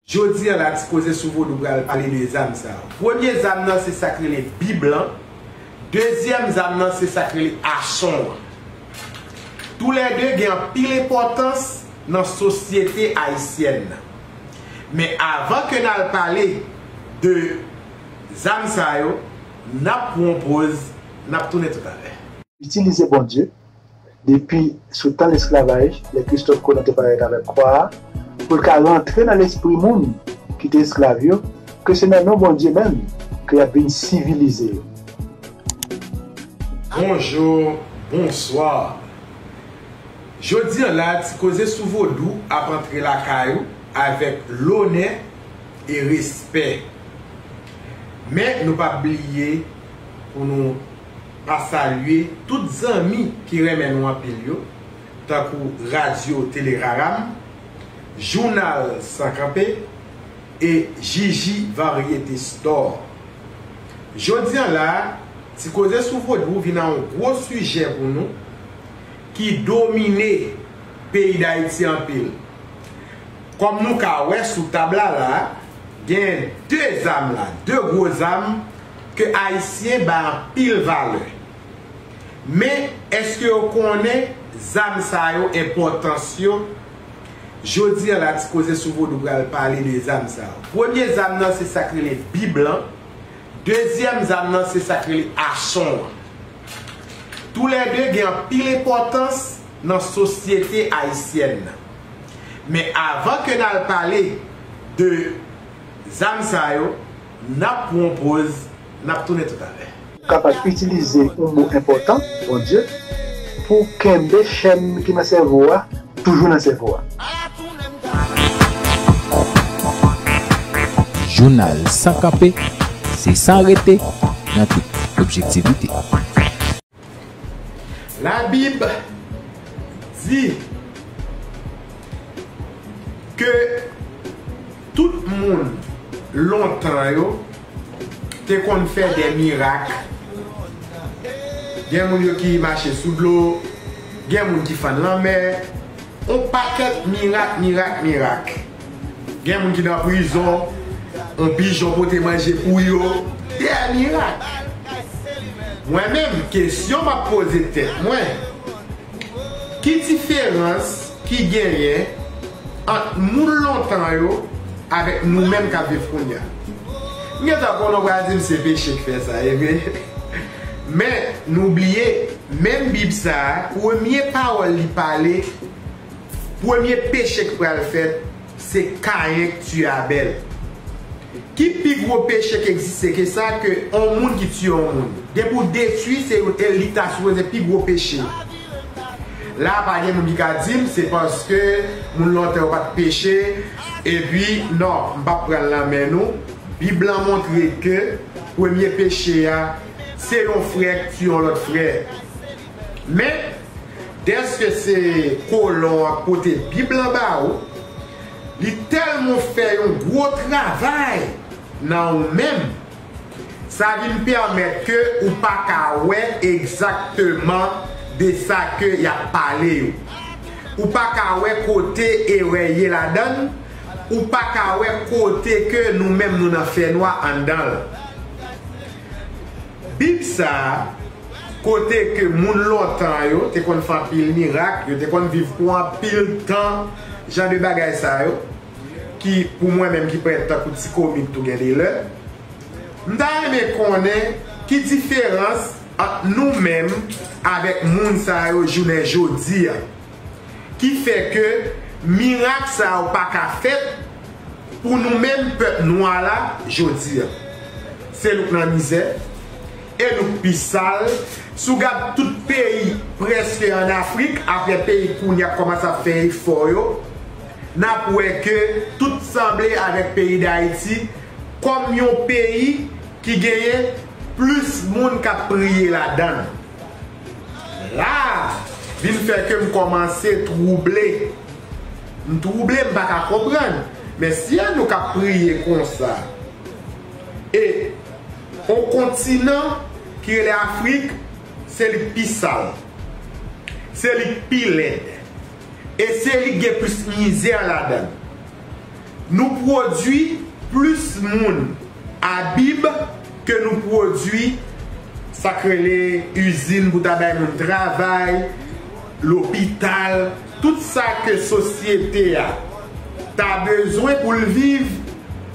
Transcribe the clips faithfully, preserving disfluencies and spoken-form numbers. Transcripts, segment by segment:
Jodi a la, Ti Koze sou Vodou pral pale de zam sa yo. Premye zam nan se sa k rele Bib lan. Dezyèm zam nan se sa k rele achon an. Toulède gen anpil enpòtans nan sosyete ayisyèn nan. Men avan ke n al pale de zam sa yo, n ap pran yon poz, n ap tounen toutalè. Itilize Bondye depi sou tan lesklavaj, lè Kristòf Kolon te parèt avèk kwa a, pou l ka rantre nan lespri moun ki te esklav yo, ke se nan non Bondye menm ke y ap vin sivilize yo. Bonjou, bonswa. Jodi a la, Ti Koze sou Vodou ap antre lakay ou avèk lonè e respè. Men nou p ap bliye pou nou pa salye tout zanmi ki renmen nou anpil yo, tankou Radyo Tele Raram, Jounal San Kanpe e Jiji Varyete Store. Jodi a la, Ti Koze sou Vodou vin a yon gwo sijè pou nou ki domine peyi Dayiti anpil. Kòm nou ka wè sou tab la la, gen de zam la, de gwo zam ke Ayisyen bay anpil valè. Men, èske yo konnen zam sa yo, enpòtans yo? Jodi a la, Ti Koze sou Vodou pral pale de zam sa yo. Premye zam nan se sa k rele Bib lan. Dezyèm zam nan se sa k rele achon an. Toulède gen anpil enpòtans nan sosyete ayisyèn nan. Men avan ke n al pale de zam sa yo, n ap pran yon poz, n ap tounen toutalè. Ou kapab itilize yon mo enpòtan, Bondye, pou kenbe chèn ki nan sèvo a toujou nan sèvo a. Jounal San Kanpe, se san rete nan tout objektivite. Labib di ke tout moun lontan yo te konn fè de mirak. Gen moun yo ki mache sou dlo, gen moun ki fann lanmè, yon pakèt mirak, mirak, mirak. Gen moun ki nan prizon, yon pijon pote manje pou yo. De mirak. Mwen menm, kesyon m ap poze tèt mwen, ki diferans ki genyen ant moun lontan yo avèk nou menm k ap viv kounye a? M gentan konnen w pral di m se peche k fè sa, e vre. Men, nou bliye, menm Bib sa a, premye pawòl li pale, premye peche k pral fèt, se Kayen k tiye Abèl. Ki pi gwo peche k egziste ke sa, ke yon moun ki tiye yon moun? Depi w detwi, se yon, e li ta sipoze pi gwo peche. La, pa gen moun ki ka di m se paske moun lontan yo pa t peche, epi, non, m p ap pran l nan men nou. Bib lan montre ke premye peche a, se yon frè k tiye yon lòt frè. Men, dèske se kolon an k pote Bib lan ba ou, li tèlman fè yon gwo travay nan ou menm, sa vin pèmèt ke ou pa ka wè egzakteman de sa ke y ap pale yo. Ou pa ka wè kote erè ye ladan l, ou pa ka wè kote ke nou menm nou nan fènwa anndan l. Bib sa a, kote ke moun lontan yo te konn fè anpil mirak, yo te konn viv pou anpil tan, jan de bagay sa yo, ki pou mwen menm ki parèt tankou ti komik tou gen de lè, m ta renmen konnen ki diferans ant nou menm avèk moun sa yo jounen jodi a. Ki fè ke mirak sa yo pa ka fèt pou nou menm pèp nwa la jodi a. Se nou k nan mizè, e nou k pi sal. Si w gad tout peyi prèske ann Afrik, apre peyi kounye a k kòmanse ap fè efò yo, n ap wè ke tout sanble avèk peyi Dayiti kòm yon peyi ki genyen plis moun k ap priye ladan l. La a vin fè ke m kòmanse twouble. M twouble, m pa ka konprann. Men si nou k ap priye konsa, e yon kontinan ki rele Afrik, se li k pi sal, se li k pi lèd, e se li k gen plis mizè ladan l. Nou pwodui plis moun a Bib ke nou pwodui sa k rele izin pou ta bay moun travay, lopital, tout sa ke sosyete a ta bezwen pou l viv.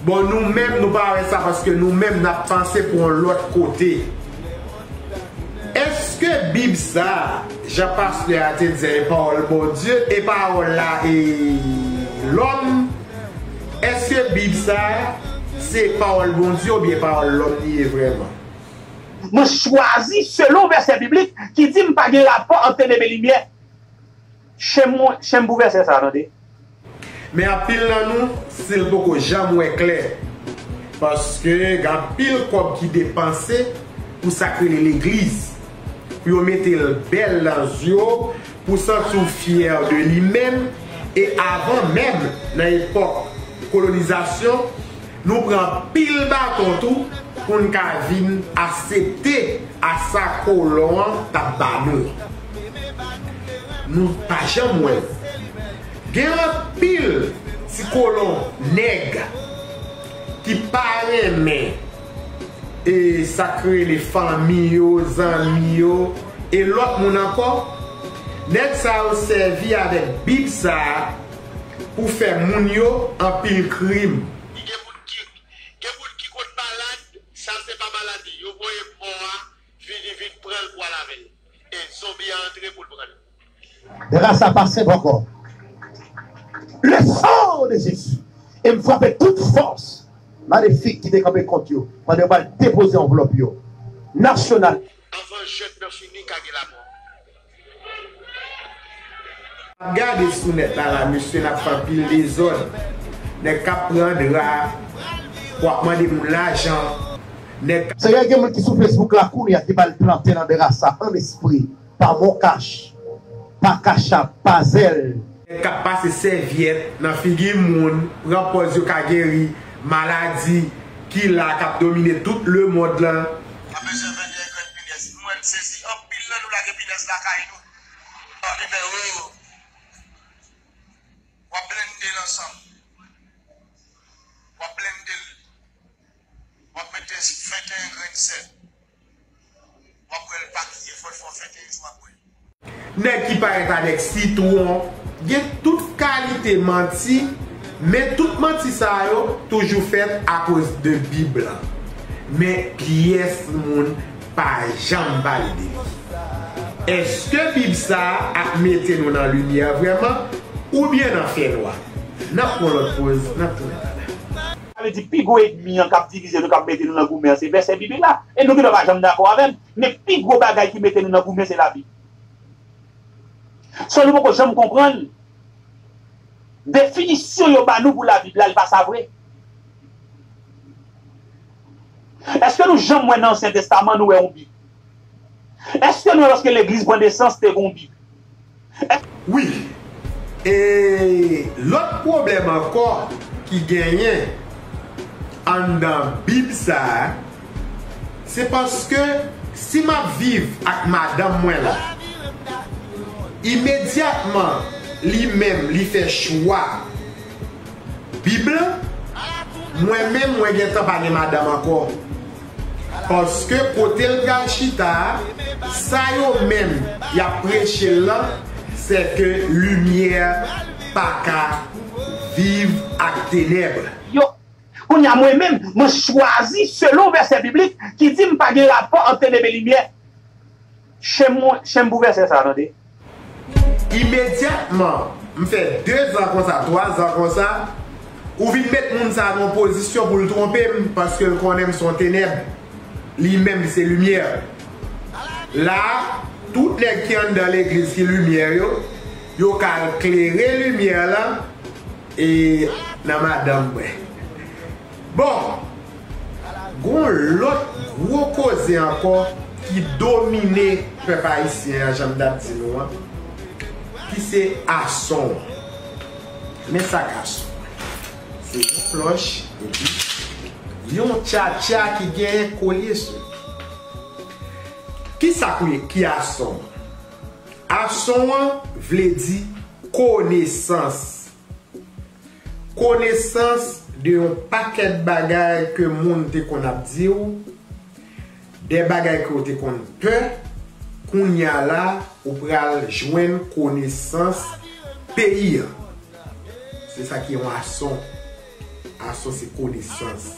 Bon, nou menm, nou pa wè sa paske nou menm, n ap panse pou yon lòt kote. Èske Bib sa a, jan pastè a te di, e pawòl Bondye, e pawòl la, e lòm? Èske Bib sa a, se pawòl Bondye oubyen pawòl lòm li ye vrèman? Mwen chwazi selon vèsè biblik ki di m pa gen rapò ant tenèb e limyè. Chen m, chen m pou vèsè sa a, tande. Men anpil nan nou, si l poko janm wè klè, paske gen anpil kòb ki depanse pou sa k rele legliz, pou yo mete l bèl nan zye w, pou santi w fyè de li menm, e avan menm, nan epòk kolonizasyon, nou pran anpil baton tou pou n ka vin aksepte a sa kolon an t ap ba nou. Nou pa janm wè l. Gen anpil ti kolon nèg ki pa renmen, e sa k rele fanmi yo, zanmi yo, e lòt moun ankò. Nèg sa yo sèvi avèk Bib sa a pou fè moun yo anpil krim. Li gen moun ki, gen moun ki konn malad, sa se pa maladi. Yo voye mò a vini vin pran l pou al avè l. E zonbi a antre pou l pran l. Dra sa pa senp ankò. Le sang de Jésus. E m frape tout fòs malefik ki te kanpe kont yo pandan yo pral depoze anvlòp yo. Nasyonal. Anvan jèn nan fini, ka gen lamò. Ap gade sou nèt la, la, mesye, n ap fè anpil dezòd. Nèg k ap pran dra, w ap mande moun lajan. Nèg k ap Seyè, gen moun ki sou Facebook la kounye a ki ba l planten nan dra sa an espri, pa mokach, pa kachap, pa zèl. Nèg k ap pase sèvyèt nan figi moun, pran pòz yo ka geri maladi ki la k ap domine tout lemond lan. Mwen bezwen venn yon grenn pinèz. Mwen sezi anpil nan nou lage pinèz lakay nou. Nan nimewo yo. W ap blende l ansanm. W ap blende l. W ap mete venteyen grenn sèl. W ap bwè l pa kiye, fò l fè w venteyen jou w ap bwè l. Nèg ki parèt avèk sitwon, gen tout kalite manti, men tout manti sa yo toujou fèt akoz de Bib lan. Men pyès moun pa janm pale de li. Èske Bib sa a ap mete nou nan limyè vrèman, oubyen nan fènwa? N ap pran lòt poz, n ap tounen talè. Sa vle di, pi gwo ènmi an k ap divize nou, k ap mete nou nan goumen an, se vèsè biblik la. E nou gendwa pa janm dakò avè m, men pi gwo bagay ki mete nou nan goumen, se Labib. Sa nou poko janm konprann, definisyon yo ba nou pou Labib la, li pa sa vre. Èske nou janm wè nan Ansyen Testaman, nou wè yon Bib? Èske nou wè lòske legliz pran nesans, te gen yon Bib? Wi. E lòt pwoblèm ankò ki genyen anndan Bib sa a, se paske si m ap viv ak madanm mwen la, imedyatman li menm li fè chwa Bib lan, mwen menm, mwen gentan pa gen madanm ankò. Paske kote l pral chita a, sa yo menm y ap preche l lan, se ke limyè pa ka viv ak tenèb. Yo, kounye a mwen menm, mwen chwazi selon vèsè biblik ki di m pa gen rapò ant tenèb e limyè. Chen m, chen m pou vèsè sa a, tande. Imedyatman, m fè de zan konsa, twa zan konsa, ou vin met moun sa a nan yon pozisyon pou l twonpe m, paske l konnen m se yon tenèb, li menm li se limyè. La, tout nèg ki anndan legliz ki limyè yo, yo ka al klere limyè lan, e nan madanm mwen. Bon, gon lòt gwo koze ankò ki domine pèp ayisyen an, jan m t ap di nou an, ki se ason an. Men sa k ason an. Se yon klòch epi yon tchatcha ki genyen kolye sou li. Kisa ki, ki ason an? Ason an vle di konesans. Konesans de yon pakèt bagay ke moun te konn ap di w, de bagay ke w te konn pè, kounye a la, ou pral jwenn konesans peyi an. Se sa ki yon ason. Ason se konesans.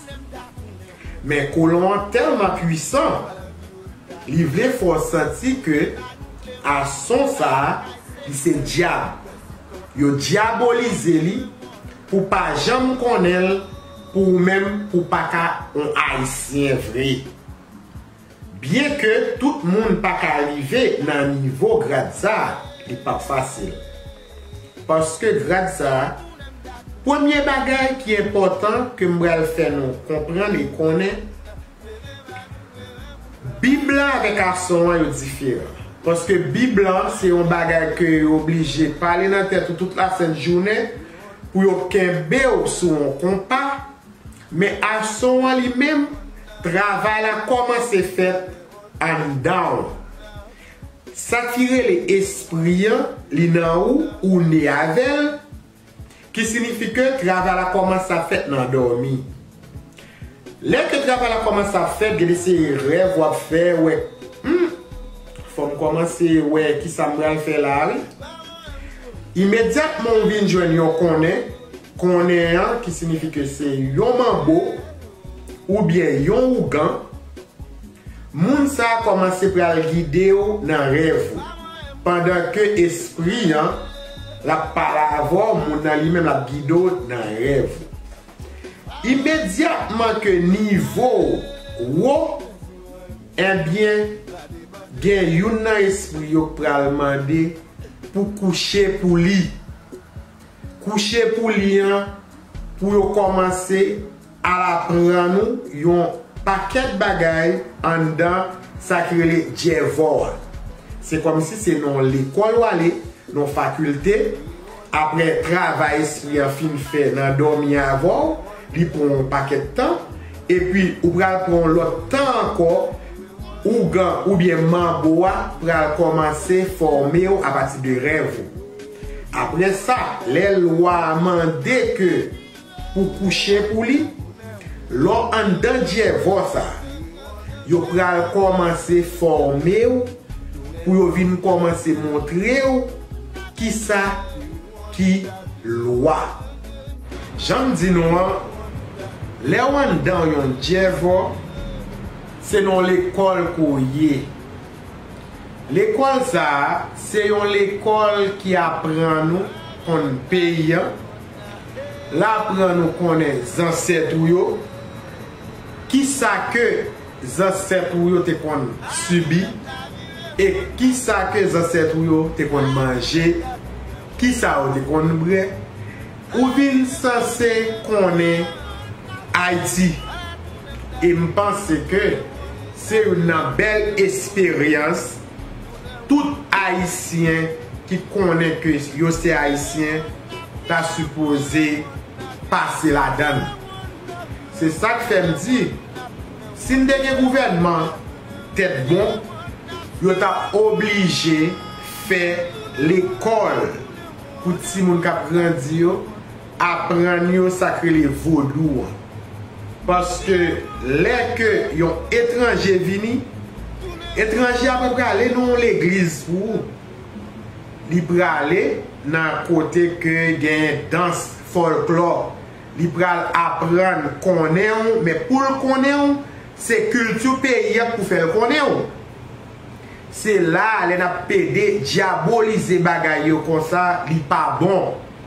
Men kolon an tèlman pwisan, li vle fè w santi ke ason sa a, li se dyab. Yo dyabolize li pou w pa janm konnen l, pou ou menm, pou w pa ka yon Ayisyen vre. Byenke tout moun pa ka rive nan nivo grad sa a, li p ap fasil. Paske grad sa a, premye bagay ki enpòtan ke m pral fè nou konprann e konnen, Bib la avèk ason an yo diferan. Paske Bib la se yon bagay ke yo oblije pale nan tèt ou tout lasent jounen pou yo kenbe w sou yon konpa, men ason an li menm, travay la kòmanse fèt anndan w. Sa ki rele espri an, li nan ou, ou ne avè l, ki siyifi ke travay la kòmanse ap fèt nan dòmi. Lè ke travay la kòmanse ap fèt, gen de seri rèv w ap fè, wè, hmm, fò m kòmanse wè kisa m pral fè la, wi. Imedyatman ou vin jwenn yon konnen, konnen an ki siyifi ke se yon manbo oubyen yon ougan, moun sa a kòmanse pral gide w nan rèv ou, pandan ke espri an l ap pale avè w, moun nan li menm l ap gide w nan rèv ou. Imedyatman ke nivo w wo, ebyen, gen youn nan espri yo k pral mande pou kouche pou li. Kouche pou li an, pou yo kòmanse al aprann ou yon pakèt bagay anndan sa ki rele djèvò a. Se kòmsi se nan yon lekòl w ale, nan yon fakilte, apre travay espri an fin fè nan dòmi avè w, li pran yon pakèt tan, epi ou pral pran yon lòt tan ankò, ougan oubyen manbo a pral kòmanse fòme w apati de rèv ou. Apre sa, lè lwa a mande ke pou kouche pou li, lè w anndan djèvò sa, yo pral kòmanse fòme w pou yo vin kòmanse montre w kisa ki lwa. Jan m di nou an, lè w anndan yon djèvò, se nan yon lekòl ke w ye. Lekòl sa a, se yon lekòl ki aprann ou konn peyi an, l aprann ou konnen zansèt ou yo, kisa ke zansèt ou yo te konn sibi, e kisa ke zansèt ou yo te konn manje, kisa yo te konn bwè, ou vin sanse konnen Ayiti. E m panse ke se youn nan bèl esperyans tout Ayisyen ki konnen ke yo se Ayisyen ta sipoze pase ladan l. Se sa k fè m di, si n te gen gouvènman tèt bon, yo t ap oblije fè lekòl pou timoun k ap grandi yo, aprann yo sa k rele vodou an. Paske lè ke yon etranje vini, etranje a pa prale nan yon legliz pou ou. Li prale nan kote ke gen dans, fòlklò. Li pral aprann konnen w, men pou l konnen w, se kilti peyi a k pou fè l konnen w. Se la a, lè n ap pede dyabolize bagay yo konsa, li pa bon.